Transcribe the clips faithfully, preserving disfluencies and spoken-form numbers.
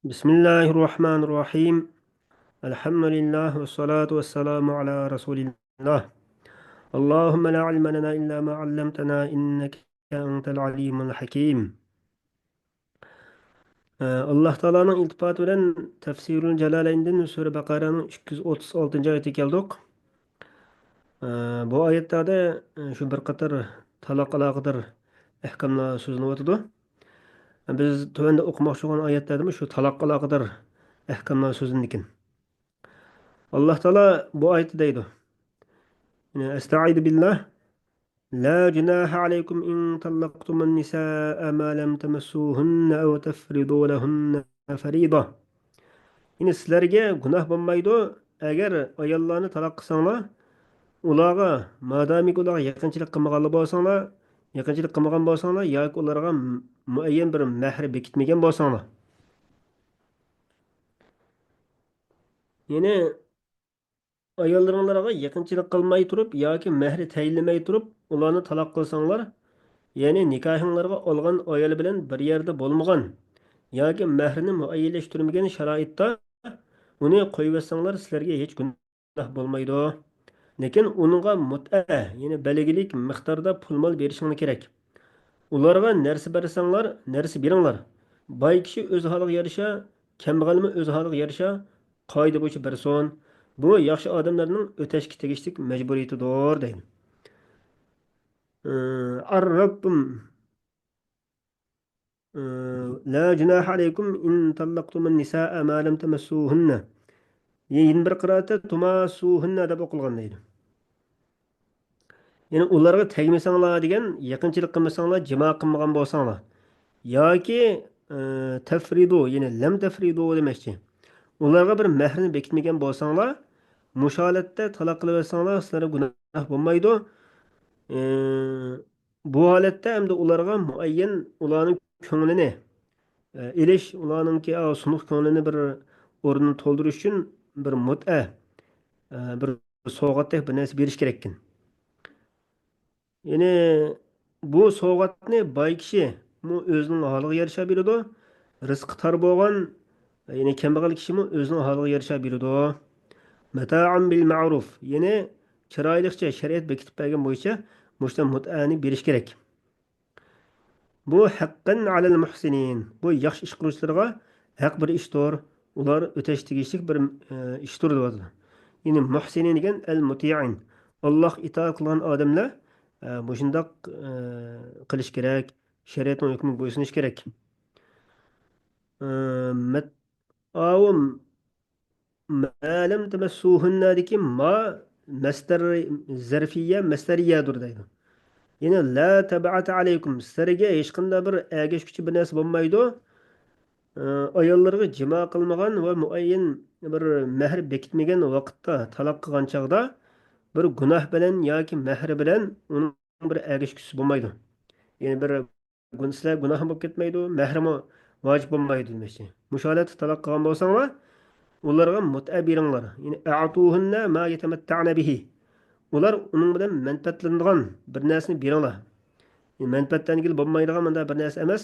بسم الله الرحمن الرحيم. الحمد لله والصلاة والسلام على رسول الله. اللهم لا علم لنا إلا ما علمتنا إنك أنت العليم الحكيم. ئاللاھ تائالانىڭ ئىلتىپاتى بىلەن تەفسىرۇل جالالەيندىن سۈرە بەقەرەنىڭ ئىككى يۈز ئوتتۇز ئالتىنچى ئايىتىگە كەلدۇق. بۇ ئايەتلەردە شۇ بىر قاتار تالاققا ئالاقىدار ئەھكاملار سۆزلىنىۋاتىدۇ. بىز تۆۋەندە ئوقۇماقچى بولغان ئايەتلەردىمۇ شۇ تالاققا ئالاقىدار ئەھكاملار سۆزلىنىدىكەن. ئاللاھ تائالا بۇ ئايەتتە دەيدۇ. يەنى، ئەستەئىزۇ بىللاھ. لا جۇناھە ئەلەيكۇم ئىن تاللەقتۇمۇن نىسائە ما لەم تەمەسسۇھۇننە ئەۋ تەفرىدۇ لەھۇننە فەرىدە. يەنى سىلەرگە گۇناھ بولمايدۇ، ئەگەر ئاياللارنى تالاق قىلساڭلار، ئۇلارغا، مادامىكى ئۇلارغا يېقىنچىلىق قىلمىغانلا بولساڭلار، يېقىنچىلىق قىلمىغان بولساڭلار ياكى ئۇلارغا مۇئەييەن بىر مەھرى بېكىتمىگەن بولساڭلار. يەنى ئاياللىرىڭلارغا يېقىنچىلىق قىلماي تۇرۇپ ياكى مەھرى تەيىنلىمەي تۇرۇپ ئۇلارنى تالاق قىلساڭلار، يەنى نىكاھىڭلارغا ئالغان ئايال بىلەن بىر يەردە بولمىغان ياكى مەھرىنى مۇئەييەنلەشتۈرمىگەن شارائىتتا ئۇنى قويۇۋەتسەڭلار سىلەرگە ھېچ گۇناھ بولمايدۇ. لېكىن ئۇنىڭغا مۇتئە، يەنى بەلگىلىك مىقداردا پۇل مال بېرىشىڭلار كېرەك. ئۇلارغا نەرسە بەرسەڭلار، نەرسە بېرىڭلار. باي كىشى ئۆز ھالىغا يارىشا، كەمبەغەلمۇ ئۆز ھالىغا يارىشا، قائىدە بويىچە بەرسۇن. بۇ ياخشى ئادەملەرنىڭ ئۆتەشكە تېگىشلىك مەجبۇرىيىتىدۇر، دەيدۇ. ئاررابتۇم. لا جۇناھە ئەلەيكۇم ئىن تاللەقتۇمۇن نىسائە ما لەم تەمەسسۇھۇننە. يەنە بىر قىرائەتتە تۇماسسۇھۇننە دەپ ئوقۇلغان دەيدۇ. يەنى ئۇلارغا تەگمىسەڭلار دېگەن، يېقىنچىلىق قىلمىساڭلار، جىما قىلمىغان بولساڭلار. ياكى، ئە، تەفرىدۇ، يەنى لەم تەفرىدۇ دېمەكچى. ئۇلارغا بىر مەھرىنى بېكىتمىگەن بولساڭلار، مۇشۇ ھالەتتە تالاق قىلىۋەتسەڭلار، سىلەرگە گۇناھ بولمايدۇ. ئە، بۇ ھالەتتە ئەمدى ئۇلارغا مۇئەييەن ئۇلارنىڭ كۆڭلىنى، ئە، ئېلىش، ئۇلارنىڭكى، ئا، سۇنۇق كۆڭلىنى بىر ئورنىنى تولدۇرۇش ئۈچۈن بىر مۇتئە، ئە، بىر سوۋغاتتەك بىر نەرسە بېرىش كېرەككەن. يەنى بۇ سوۋغاتنى باي كىشىمۇ ئۆزىنىڭ ھالىغا يارىشا بېرىدۇ، رىزقى تار بولغان، يەنى كەمبەغەل كىشىمۇ ئۆزىنىڭ ھالىغا يارىشا بېرىدۇ. مەتائەن بىل مەئرۇف، يەنى چىرايلىقچە شەرىئەت بېكىتىپ بەرگەن بويىچە مۇشۇنداق مۇتئەنى بېرىش كېرەك. بۇ ھەققەن ئەلەل مۇھسىنىن. بۇ ياخشى ئىش قىلغۇچىلارغا ھەق بىر ئىشتۇر. ئۇلار ئۆتەش تېگىشلىك بىر، ئە، ئىشتۇر دەۋاتىدۇ. يەنى مۇھسىنىن دېگەن ئەل مۇتىئىن. ئاللاھقا ئىتائەت قىلغان ئادەملەر، ئە، مۇشۇنداق، ئە، قىلىش كېرەك. شەرىئەتنىڭ ھۆكمىگە بويسۇنۇش كېرەك. ئە، مەت-، ئاۋۇ مەلەم تەمەسسۇھۇننەدىكى ما مەسدەر، زەرفىيە، مەسدەرىيەدۇر دەيدۇ. يەنى لا تەبئەتە ئەلەيكۇم، سىلەرگە ھېچقانداق بىر ئەگەشكۈچى بىر نەرسە بولمايدۇ. ئاياللىرىغا جىما قىلمىغان ۋە مۇئەييەن بىر مەھىر بېكىتمىگەن ۋاقىتتا تالاق قىلغان چاغدا بىر گۇناھ بىلەن ياكى مەھىر بىلەن ئۇنىڭ بىر ئەگەشكۈسى بولمايدۇ. يەنى بىر گۇن-، سىلەر گۇناھمۇ بولۇپ كەتمەيدۇ، مەھرىمۇ ۋاجىپ بولمايدۇ دېمەكچى. مۇشۇ ھالەتتە تالاق قىلغان بولساڭلار، ئۇلارغا مۇتئە بېرىڭلار. يەنى ئەتۇھۇننە ما يەتەمەتتەئنە بىھى. ئۇلار ئۇنىڭ بىلەن مەنپەئەتلىنىدىغان بىر نەرسىنى بېرىڭلار. يەنى مەنپەئەتلەنگىلى بولمايدىغان مۇنداق بىر نەرسە ئەمەس،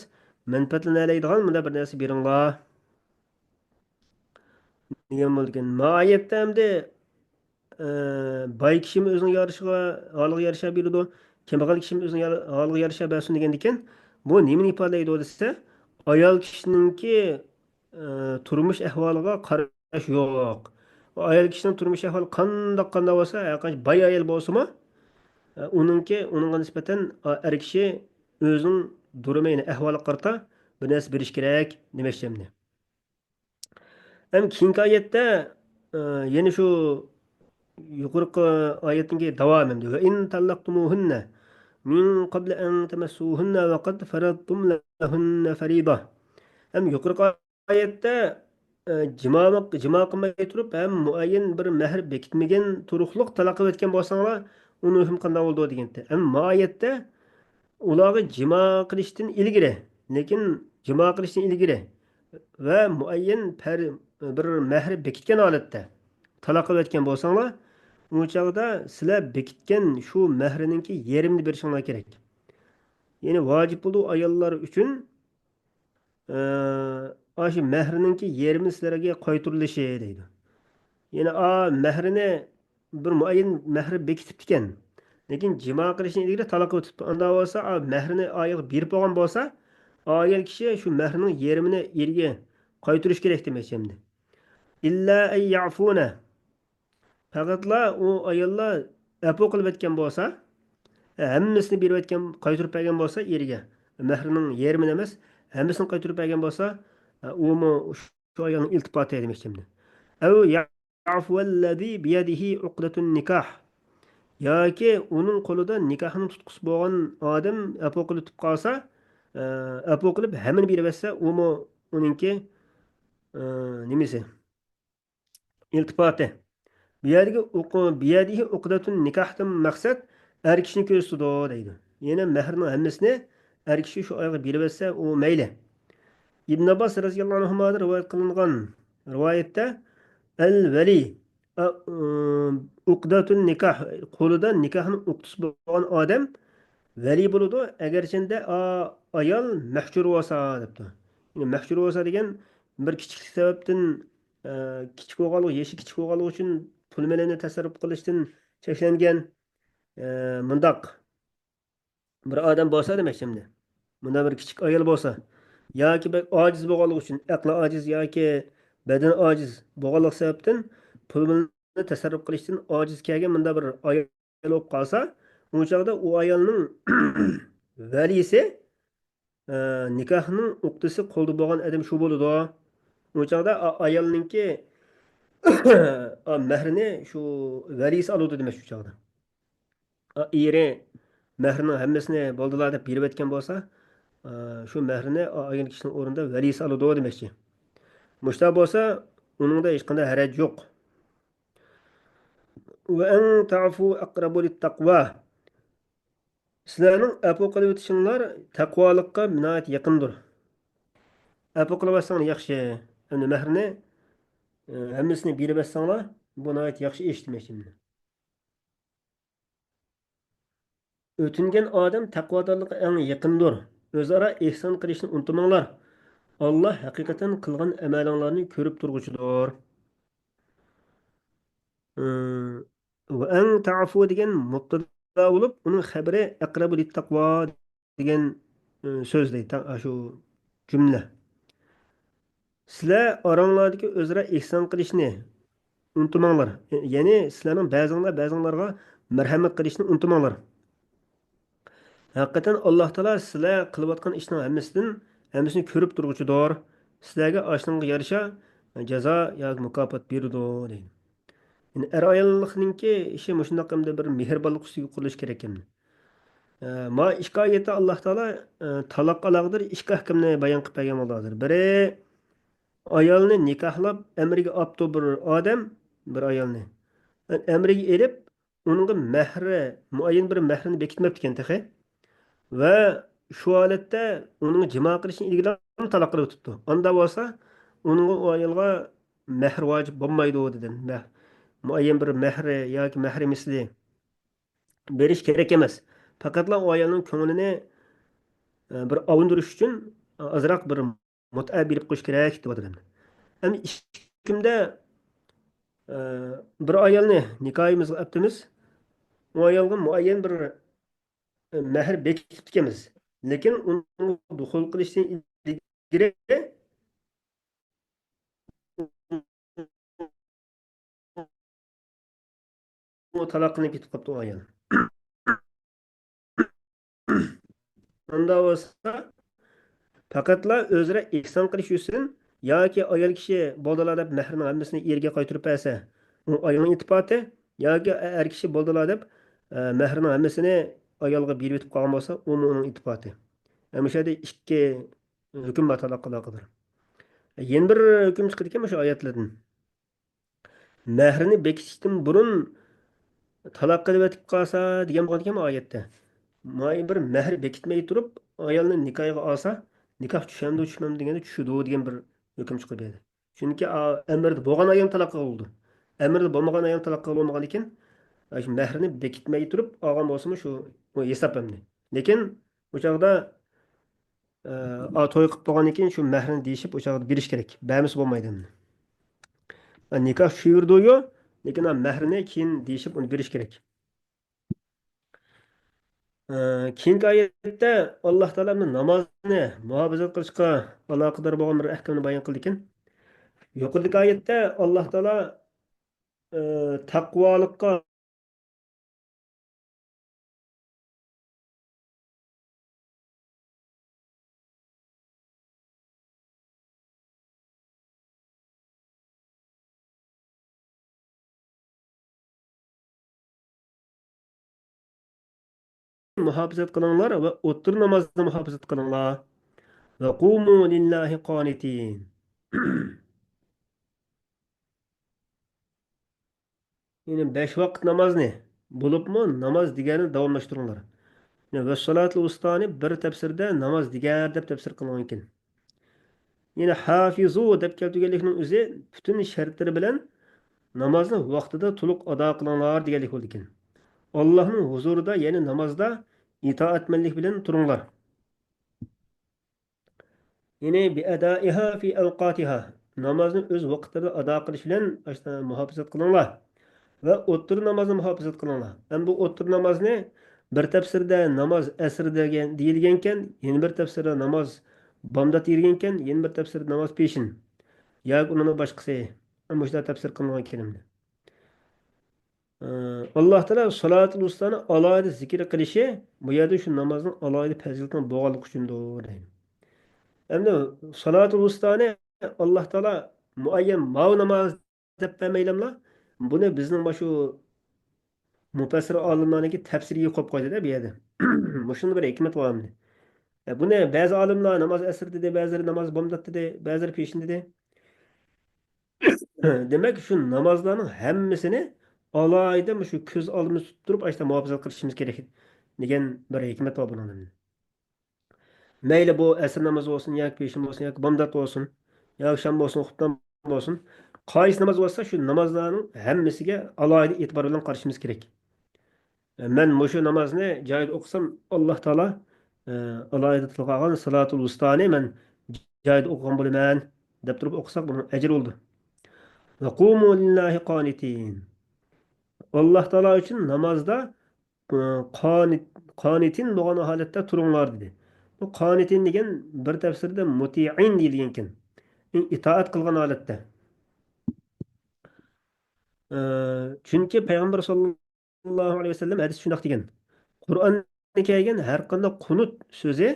مەنپەئەتلىنەلەيدىغان مۇنداق بىر نەرسە بېرىڭلار. دېگەن بولىدىكەن. ما ئايەتتە ئەمدى، ئە، باي كىشىمۇ ئۆزىنىڭ يارىشىغا، ھالىغا يارىشا بېرىدۇ، كەمبەغەل كىشىمۇ ئۆزىنىڭ يار-، ھالىغا يارىشا بەرسۇن دېگەندىكەن. بۇ نېمىنى ئىپادىلەيدۇ دېسە، ئايال كىشىنىڭكى، ئە، تۇرمۇش ئەھۋالىغا قاراش يوق. ئايال كىشىنىڭ تۇرمۇش ئەھۋالى قانداق، قانداق بولسا، ھەرقانچە باي ئايال بولسىمۇ، ئە، ئۇنىڭكى، ئۇنىڭغا نىسبەتەن، ئە، ئەر كىشى ئۆزىنىڭ دۇرۇمى، يەنى ئەھۋالىغا قارىتا بىر نەرسە بېرىش كېرەك دېمەكچى ئەمدى. ھەم كېيىنكى ئايەتتە، ئە، يەنە شۇ يۇقىرىقى ئايەتنىڭكى داۋامى ئەمدى. ۋە ئىن تەللەقتۇمۇھۇننە مىن قەبلى ئەن تەمەسسۇھۇننە ۋە قەد فەرەدتۇم لەھۇننە فەرىدە. ھەم يۇقىرىقى ئايەتتە، ئە، جىما، جىما قىلماي تۇرۇپ ھەم مۇئەييەن بىر مەھىر بېكىتمىگەن تۇرۇقلۇق تالاق قىلىۋەتكەن بولساڭلار، ئۇنىڭ ھۆكمى قانداق بولىدۇ دېگەنتى. ئەمما ما ئايەتتە ئۇلارغا جىما قىلىشتىن ئىلگىرى، لېكىن جىما قىلىشتىن ئىلگىرى ۋە مۇئەييەن پەر-، بىر مەھىر بېكىتكەن ھالەتتە تالاق قىلىۋەتكەن بولساڭلار، ئۇ چاغدا سىلەر بېكىتكەن شۇ مەھرىنىڭكى يېرىمىنى بېرىشىڭلار كېرەك. يەنى ۋاجىپ بولىدۇ ئاياللار ئۈچۈن، ئە، ئاشۇ مەھرىنىڭكى يېرىمى سىلەرگە قايتۇرۇلۇشى دەيدۇ. يەنى ئا مەھرىنى بىر مۇئەييەن مەھرى بېكىتىپتىكەن. لېكىن جىما قىلىشتىن ئىلگىرى تالاق ئۆتۈپتۇ. ئاندا بولسا ئا مەھرىنى ئايالغا بېرىپ بولغان بولسا، ئايال كىشى شۇ مەھرىنىڭ يېرىمىنى ئېرىگە قايتۇرۇش كېرەك دېمەكچى ئەمدى. ئىللا ئەن يەفۇنە. پەقەتلا ئۇ ئاياللار ئەپۇ قىلىپ ئەتكەن بولسا، ھەممىسىنى بېرىپ ئەتكەن، قايتۇرۇپ بەرگەن بولسا ئېرىگە، مەھرىنىڭ يېرىمىنى ئەمەس، ھەممىسىنى قايتۇرۇپ بەرگەن بولسا، ئۇمۇ شۇ ئايالنىڭ ئىلتىپاتى دېمەكچى ئەمدى. ئەۋ يەفۇۋەللەزى بىيەدىھى ئۇقدەتۇن نىكاھ. ياكى ئۇنىڭ قولىدا نىكاھنىڭ تۇتقۇسى بولغان ئادەم ئەپۇ قىلىپ قالسا، ئەپۇ قىلىپ ھەممىنى بېرىۋەتسە، ئۇمۇ ئۇنىڭكى، نېمىسى؟ ئىلتىپاتى. بۇ يەردىكى ئۇق-، بىيەدىھى ئۇقدەتۇن نىكاھتىن مەقسەت ئەر كىشىنى كۆرسىتىدۇ دەيدۇ. يەنى مەھرىنىڭ ھەممىسىنى ئەر كىشى شۇ ئايالغا بېرىۋەتسە، ئۇ مەيلى. ئىبن ئابباس رەزىياللاھۇ ئەنھۇمادىن رىۋايەت قىلىنغان رىۋايەتتە، ئەل ۋەلى، ئە، ئۇقدەتۇن نىكاھ، قولىدا نىكاھنىڭ ئۇقدىسى بولغان ئادەم ۋەلى بولىدۇ، ئەگەرچەندە ئا-، ئايال مەھجۇر بولسا دەپتۇ. يەنى مەھجۇر بولسا دېگەن بىر كىچىكلىك سەۋەبتىن، ئە، كىچىك بولغانلىقى، يېشى كىچىك بولغانلىقى ئۈچۈن پۇل مېلىنى تەسەررۇپ قىلىشتىن چەكلەنگەن، ئە، مۇنداق بىر ئادەم بولسا دېمەكچى ئەمدى. مۇنداق بىر كىچىك ئايال بولسا، ياكى بەك ئاجىز بولغانلىقى ئۈچۈن، ئەقلى ئاجىز ياكى بەدىنى ئاجىز بولغانلىقى سەۋەبتىن پۇل مېلىنى تەسەررۇپ قىلىشتىن ئاجىز كەلگەن مۇنداق بىر ئايال بولۇپ قالسا، ئۇ چاغدا ئۇ ئايالنىڭ ۋەلىسى، ئە، نىكاھنىڭ ئۇقدىسى قولدا بولغان ئادەم شۇ بولىدۇ. ئۇ چاغدا ئا-، ئايالنىڭكى، ئا، مەھرىنى شۇ ۋەلىسى ئالىدۇ دېمەك شۇ چاغدا. ئا، ئېرى مەھرىنىڭ ھەممىسىنى بولدىلا دەپ بېرىۋەتكەن بولسا، ئا، شۇ مەھرىنى ئا-، ئايال كىشىنىڭ ئورنىدا ۋەلىسى ئالىدۇ دېمەكچى. مۇشۇنداق بولسا، ئۇنىڭدا ھېچقانداق ھەرەج يوق. وأن تعفوا أقرب للتقوى. سىلەرنىڭ ئەپۇ قىلىۋېتىشىڭلار تەقۋالىققا ناھايىتى يېقىندۇر. ئەپۇ قىلىۋەتسەڭلار ياخشى. ئەمدى مەھرىنى، ئە، ھەممىسىنى بېرىۋەتسەڭلار، بۇ ناھايىتى ياخشى ئىش دېمەكچى. ئۆتۈنگەن ئادەم تەقۋادارلىققا ئەڭ يېقىندۇر. ئۆزئارا ئېھسان قىلىشنى ئۇنتۇماڭلار. ئاللا ھەقىقەتەن قىلغان ئەمەلىڭلارنى كۆرۈپ تۇرغۇچىدۇر. ئى، ۋە ئەن تەفۇ دېگەن مۇبتەدا بولۇپ، ئۇنىڭ خەبىرى ئەقرەبۇ لىتتەقۋا دېگەن، ئى، سۆز دەيدۇ، تا-، شۇ جۈملە. سىلەر ئاراڭلاردىكى ئۆزئارا ئېھسان قىلىشنى ئۇنتۇماڭلار. يەنى سىلەرنىڭ بەزىڭلار بەزىڭلارغا مەرھەمەت قىلىشنى ئۇنتۇماڭلار. ھەقىقەتەن ئاللا تائالا سىلەر قىلىۋاتقان ئىشنىڭ ھەممىسىدىن، ھەممىسىنى كۆرۈپ تۇرغۇچىدۇر. سىلەرگە ئاشۇنىڭغا يارىشا جازا ياكى مۇكاپات بېرىدۇ، دەيدۇ. يەنى ئەر-ئاياللىقنىڭكى ئىشى مۇشۇنداق ئەمدى بىر مېھرىبانلىق ئۈستىگە قۇرۇلۇشى كېرەك ئەمدى. ئە، ما ئىككى ئايەتتە ئاللا تائالا، ئە، تالاققا ئالاقىدار ئىككى ئەھكامنى بايان قىلىپ بەرگەن بولدى ھازىر. بىرى، ئايالنى نىكاھلاپ ئەمرىگە ئاپتۇ بىر ئادەم، بىر ئايالنى. ئەمرىگە ئېلىپ، ئۇنىڭغا مەھرى، مۇئەييەن بىر مەھرىنى بېكىتمەپتىكەن تېخى. ۋە شۇ ھالەتتە ئۇنىڭ جىما قىلىشىنى ئىلگىرى تالاق قىلىۋېتىپتۇ. ئاندا بولسا، ئۇنىڭغا، ئۇ ئايالغا مەھرى ۋاجىپ بولمايدۇ دېدى. مەھ-، مۇئەييەن بىر مەھرى ياكى مەھرى مىسلى بېرىش كېرەك ئەمەس. پەقەتلا ئۇ ئايالنىڭ كۆڭلىنى، ئە، بىر ئاۋۇندۇرۇش ئۈچۈن ئازراق بىر مۇتئە بېرىپ قويۇش كېرەك دەۋاتىدۇ. ئەمدى ئىككى ھۆكۈمدە، ئە، بىر ئايالنى نىكاھىمىزغا ئەپتىمىز. ئۇ ئايالغا مۇئەييەن بىر، ئە، مەھىر بېكىتىپتىكەنمىز. لېكىن ئۇنىڭ دۇخۇل قىلىشتىن ئىلگىرى ئۇ تالاق قىلىنىپ كېتىپ قاپتۇ ئۇ ئايال. ئاندا بولسا، پەقەتلا ئۆزئارا ئېھسان قىلىش يۈزىسىدىن ياكى ئايال كىشى بولدىلا دەپ مەھرىنىڭ ھەممىسىنى ئېرىگە قايتۇرۇپ بەرسە، ئۇ ئايالنىڭ ئىلتىپاتى، ياكى ئەر كىشى بولدىلا دەپ، ئە، مەھرىنىڭ ھەممىسىنى ئايالغا بېرىۋېتىپ قالغان بولسا، ئۇمۇ ئۇنىڭ ئىلتىپاتى. ئە، مۇشۇ يەردە ئىككى ھۆكۈم بار تالاققا ئالاقىدار. يەنە بىر ھۆكۈم چىقىدىكەن مۇشۇ ئايەتلەردىن. مەھرىنى بېكىتىشتىن بۇرۇن تالاق قىلىۋېتىپ قالسا دېگەن بولغانىكەن ئايەتتە. مايا بىر مەھرى بېكىتمەي تۇرۇپ، ئايالنى نىكاھىغا ئالسا، نىكاھ چۈشەمدۇ، چۈشمەمدۇ دېگەندە چۈشىدۇ دېگەن بىر ھۆكۈم چىقىپ بەردى. چۈنكى، ئا، ئەمىرىدە بولغان ئايالنى تالاق قىلغىلى بولىدۇ. ئەمىرىدە بولمىغان ئايالنى تالاق قىلغىلى بولمىغاندىكىن، شۇ مەھرىنى بېكىتمەي تۇرۇپ ئالغان بولسىمۇ شۇ، ئۇ ھېساب ئەمدى. لېكىن ئۇ چاغدا ئە، توي قىلىپ بولغاندىن كېيىن شۇ مەھرىنى دېيىشىپ، ئۇ چاغدا بېرىش كېرەك. بەرمىسە بولمايدۇ. نىكاھ شۇ يەردە يوق، لېكىن مەھرىنى كېيىن دېيىشىپ، ئۇنى بېرىش كېرەك. ئە، كېيىنكى ئايەتتە ئاللاھ تائالا نامازنى مۇھاپىزەت قىلىشقا ئالاقىدار بولغان بىر ئەھكامنى بايان قىلىدىكەن. يۇقىرىدىكى ئايەتتە ئاللاھ تائالا، ئە، تەقۋالىققا مۇھاپىزەت قىلىڭلار ۋە ئوتتۇرا نامازنى مۇھاپىزەت قىلىڭلار. ۋە قۇمۇ لىللاھى قانىتىن. يەنى بەش ۋاقىت نامازنى، بولۇپمۇ ناماز دېگەرنى داۋاملاشتۇرۇڭلار. يەنى ۋەسسالاتىل ۋۇستانى بىر تەپسىردە ناماز دېگەر دەپ تەپسىر قىلغانىكەن. يەنى ھافىزۇ دەپ كەلتۈرگەنلىكنىڭ ئۆزى پۈتۈن شەرتلىرى بىلەن نامازنى ۋاقتىدا تولۇق ئادا قىلىڭلار دېگەنلىك بولىدىكەن. ئاللاھنىڭ ھۇزۇرىدا، يەنى نامازدا ئىتائەتمەنلىك بىلەن تۇرۇڭلار. يەنى بىئەدائىھا فى ئەۋقاتىھا، نامازنى ئۆز ۋاقىتلىرىدا ئادا قىلىش بىلەن ئاشۇنداق مۇھاپىزەت قىلىڭلار. ۋە ئوتتۇرا نامازنى مۇھاپىزەت قىلىڭلار. ئەمدى بۇ ئوتتۇرا نامازنى بىر تەپسىردە ناماز ئەسىر دېگەن، دېيىلگەنكەن، يەنە بىر تەپسىردە ناماز بامدات دېيىلگەنكەن، يەنە بىر تەپسىردە ناماز پېشىن ياكى ئۇنىڭدىن باشقىسى. مۇشۇنداق تەپسىر قىلىنغان كەلىمدە. ئاللاھ تائالا سالاتۇل ۋۇستانى ئالاھىدە زىكىر قىلىشى بۇ يەردە شۇ نامازنىڭ ئالاھىدە پەزىلىتىنىڭ بولغانلىقى ئۈچۈندۇر دەيدۇ. ئەمدى سالاتۇل ۋۇستانى ئاللاھ تائالا مۇئەييەن ماۋۇ ناماز دەپ بەرمەيلەملا، بۇنى بىزنىڭ مۇشۇ مۇپەسسىر ئالىملارنىڭكى تەپسىرىگە قويۇپ قويدى-دە بۇ يەردە. مۇشۇندا بىر ھېكمەت بار ئەمدى. بۇنى بەزى ئالىملار ناماز ئەسىر دېدى، بەزىلىرى ناماز بامدات دېدى، بەزىلىرى پېشىن دېدى. دېمەك، شۇ نامازلارنىڭ ھەممىسىنى ئالاھىدە مۇشۇ كۆز ئالدىمىزدا تۇتۇپ تۇرۇپ، ئاشۇنداق مۇھاپىزەت قىلىشىمىز كېرەك دېگەن بىر ھېكمەت بار بۇنىڭدا. مەيلى بۇ ئەسىر نامىزى بولسۇن، ياكى پېشىن بولسۇن، ياكى بامدات بولسۇن، ياكى شام بولسۇن، خۇپتان بولسۇن، قايسى ناماز بولسا، شۇ نامازلارنىڭ ھەممىسىگە ئالاھىدە ئېتىبار بىلەن قارىشىمىز كېرەك. مەن مۇشۇ نامازنى جايىدا ئوقۇسام، ئاللاھ تائالا، ئە، ئالاھىدە تىلغا ئالغان سالاتۇل ۋۇستانى مەن جايىدا ئوقۇغان بولىمەن، دەپ تۇرۇپ ئوقۇساق، بۇنىڭ ئەجرى بولىدۇ. ۋە قۇمۇ لىللاھى قانىتىن. ئاللاھ تائالا ئۈچۈن نامازدا، ئە، قانىت، قانىتىن بولغان ھالەتتە تۇرۇڭلار، دېدى. بۇ قانىتىن دېگەن بىر تەپسىردە مۇتىئىن دېيىلگەنكەن. ئىتائەت قىلغان ھالەتتە. ئە، چۈنكى پەيغەمبەر ساللاللاھۇ ئەلەيھى ۋەسەللەم ھەدىستە شۇنداق دېگەن: قۇرئاندا كەلگەن ھەر قانداق قۇنۇت سۆزى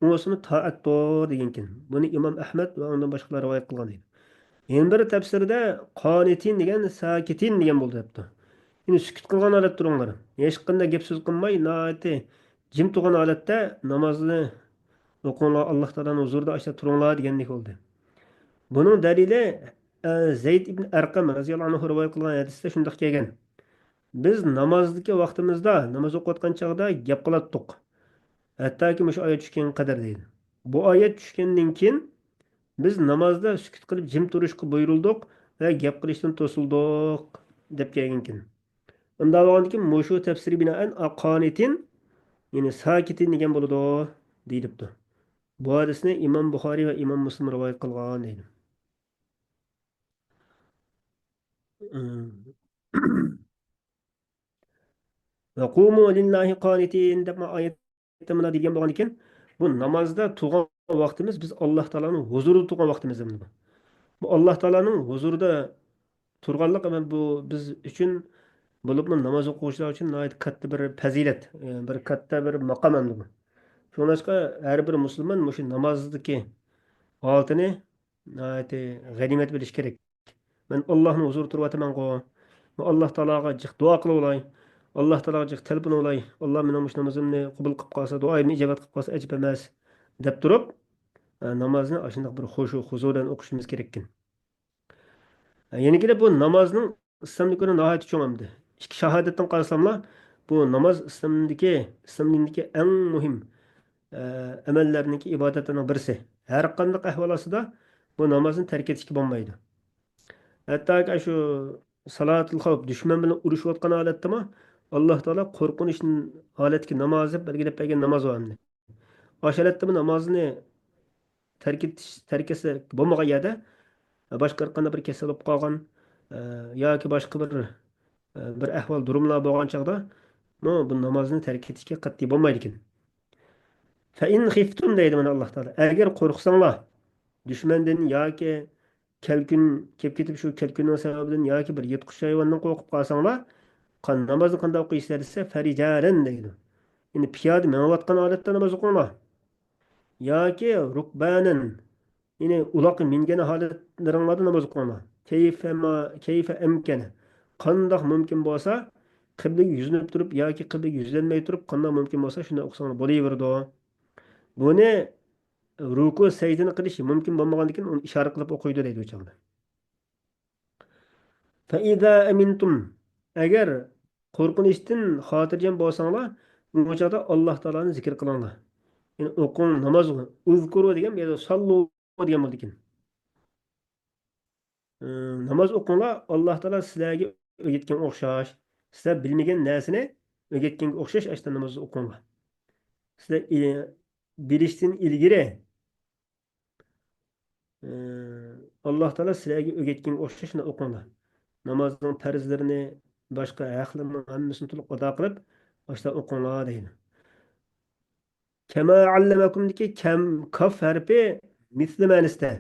ئۇسۇلى تائەتتۇر دېگەنكەن. بۇنى ئىمام ئەھمەد ۋە ئۇنىڭدىن باشقىلار رىۋايەت قىلغان ئىدى. يەنە بىر تەپسىردە قانىتىن دېگەن ساكىتىن دېگەن بولدى دەپتۇ. يەنى سۈكۈت قىلغان ھالەتتە تۇرۇڭلار. ھېچقانداق گەپ سۆز قىلماي، ناھايىتى جىم تۇرغان ھالەتتە نامازنى ئوقۇڭلار، ئاللاھ تائالانىڭ ھۇزۇرىدا ئاشۇنداق تۇرۇڭلار دېگەندەك بولدى. بۇنىڭ دەلىلى، ئە، زەيد ئىبن ئەرقەم رەزىياللاھۇ ئەنھۇ رىۋايەت قىلغان ھەدىستە شۇنداق كەلگەن: بىز نامازدىكى ۋاقتىمىزدا، ناماز ئوقۇۋاتقان چاغدا گەپ قىلاتتۇق. ھەتتاكى مۇشۇ ئايەت چۈشكەنگە قەدەر دەيدۇ. بۇ ئايەت چۈشكەندىن كېيىن بىز نامازدا سۈكۈت قىلىپ جىم تۇرۇشقا بۇيرۇلدۇق ۋە گەپ قىلىشتىن توسۇلدۇق، دەپ كەلگەنكەن. ئۇنداق بولغاندىكىن مۇشۇ تەپسىرگە بىنائەن قانىتىن، يەنى ساكىتىن دېگەن بولىدۇ، دېيىلىپتۇ. بۇ ھەدىسنى ئىمام بۇخارىي ۋە ئىمام مۇسلىم رىۋايەت قىلغان دەيدۇ. ۋە قۇمۇ لىللاھى قانىتىن دەپ ئايەتتە مۇنداق دېگەن بولغاندىكىن، بۇ نامازدا تۇرغان ۋاقتىمىز، بىز ئاللاھ تائالانىڭ ھۇزۇرىدا تۇرغان ۋاقتىمىز ئەمدى بۇ. بۇ ئاللاھ تائالانىڭ ھۇزۇرىدا تۇرغانلىق ئەمدى بۇ بىز ئۈچۈن، بولۇپمۇ ناماز ئوقۇغۇچىلار ئۈچۈن ناھايىتى كاتتا بىر پەزىلەت، بىر كاتتا بىر ماقام ئەمدى بۇ. شۇڭلاشقا ھەر بىر مۇسۇلمان مۇشۇ نامازدىكى ھالىتىنى ناھايىتى غەنىيمەت بىلىشى كېرەك. مەن ئاللاھنىڭ ھۇزۇرىدا تۇرۇۋاتىمەنغۇ، مەن ئاللاھ تائالاغا جىق دۇئا قىلىۋالاي، ئاللاھ تائالاغا جىق تەلپۈنۈۋالاي، ئاللاھ مېنىڭ مۇشۇ نامىزىمنى قوبۇل قىلىپ قالسا، دۇئايىمنى ئىجابەت قىلىپ قالسا ئەجەب ئەمەس، دەپ تۇرۇپ، ئە، نامازنى ئاشۇنداق بىر خۇشۇ، خۇزۇ بىلەن ئوقۇشىمىز كېرەككەن. ئە، يەنە كېلىپ بۇ نامازنىڭ ئىسلامدىكى ئورنى ناھايىتى چوڭ ئەمدى. ئىككى شاھادەتتىن قارىساملا، بۇ ناماز ئىسلامدىكى، ئىسلام دىنىدىكى ئەڭ مۇھىم، ئە، ئەمەللەرنىڭكى، ئىبادەتلەرنىڭ بىرسى. ھەر قانداق ئەھۋال ئاستىدا بۇ نامازنى تەرك ئېتىشكە بولمايدۇ. ھەتتاكى شۇ سالاتۇل خەۋپ، دۈشمەن بىلەن ئۇرۇشۇۋاتقان ھالەتتىمۇ ئاللاھ تائالا قورقۇنچ ھالەتتىكى ناماز دەپ بەلگىلەپ بەرگەن ناماز بار ئەمدى. ئاشۇ ھالەتتىمۇ نامازنى تەرك ئېتىش، تەرك ئەتسە بولمىغان يەردە، باشقا ھەر قانداق بىر كېسەل بولۇپ قالغان، ئە، ياكى باشقا بىر، ئە، بىر ئەھۋال، دۇرۇملار بولغان چاغدا، بۇ، بۇ نامازنى تەرك ئېتىشكە قەتئىي بولمايدىكەن. فَإِنْ خِفْتُمْ دەيدۇ مانا ئاللاھ تائالا. ئەگەر قورقساڭلار، دۈشمەندىن ياكى كەلكۈن كېلىپ كېتىپ، شۇ كەلكۈننىڭ سەۋەبىدىن ياكى بىر يىرتقۇچ ھايۋاندىن قورقۇپ قالساڭلار، قان-، نامازنى قانداق ئوقۇيسىلەر دېسە، فَرِجَالًا دەيدۇ. يەنى پىيادە مېڭىۋاتقان ھالەتتە ناماز ئوقۇڭلار. ياكى رُكْبَانًا، يەنى ئۇلاققا مىنگەن ھالەتلىرىڭلاردا ناماز ئوقۇڭلار. كَيْفَ مَا، كَيْفَ أَمْكَنَ. قانداق مۇمكىن بولسا، قىبلىگە يۈزلىنىپ تۇرۇپ ياكى قىبلىگە يۈزلەنمەي تۇرۇپ، قانداق مۇمكىن بولسا، شۇنداق ئوقۇساڭلار بولۇۋېرىدۇ. بۇنى رۇكۇ، سەجدىنى قىلىش مۇمكىن بولمىغاندىكىن، ئۇنى ئىشارە قىلىپ ئوقۇيدۇ دەيدۇ ئۇ چاغدا. فَإِذَا أَمِنْتُمْ، ئەگەر قورقۇنچتىن خاتىرجەم بولساڭلار، ئۇ چاغدا ئاللاھ تائالانى زىكىر قىلىڭلار. يەنى ئوقۇڭ، ناماز ئوقۇڭ. اُذْكُرُوا دېگەن بۇ يەردە صَلُّوا دېگەن بولىدىكەن. ئى، ناماز ئوقۇڭلار، ئاللاھ تائالا سىلەرگە ئۆگەتكەنگە ئوخشاش، سىلەر بىلمىگەن نەرسىنى ئۆگەتكەنگە ئوخشاش ئاشۇنداق ناماز ئوقۇڭلار. سىلەر، ئى، بىلىشتىن ئىلگىرى، ئى، ئاللاھ تائالا سىلەرگە ئۆگەتكەنگە ئوخشاش شۇنداق ئوقۇڭلار. نامازنىڭ پەرزلىرىنى، باشقا ھەقلىرىنىڭ ھەممىسىنى تولۇق ئادا قىلىپ، ئاشۇنداق ئوقۇڭلار دەيدۇ. كَمَا عَلَّمَكُمْدىكى كەم، كاف ھەرپى مىسلى مەنىسىدە.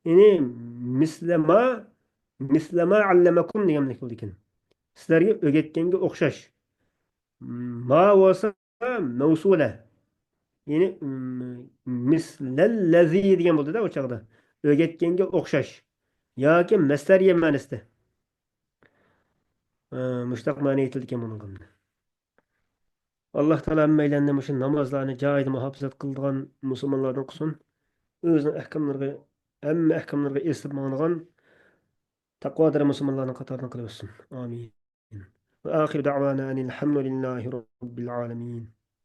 يەنى مىسلى ما، مىسلى ما عَلَّمَكُمْ دېگەنلىك بولىدىكەن. سىلەرگە ئۆگەتكەنگە ئوخشاش. ما بولسا مەۋسۇلە. يەنى، م-، مىسلەللەزى دېگەن بولدى-دە ئۇ چاغدا. ئۆگەتكەنگە ئوخشاش. ياكى مەسدەرىيە مەنىسىدە. ئە، مۇشتاق مەنە ئېيتىلىدىكەن بۇنىڭغا. ئاللاھ تائالا ھەممەيلەننى مۇشۇ نامازلارنى جايىدا مۇھاپىزەت قىلىدىغان مۇسۇلمانلاردىن قىلسۇن. ئۆزىنىڭ ئەھكاملىرىغا، ھەممە ئەھكاملىرىغا ئېسىلىپ ماڭىدىغان تەقۋادار مۇسۇلمانلارنىڭ قاتارىدىن قىلىۋەتسۇن. ئامىن. وآخر دعوانا أن الحمد لله رب العالمين.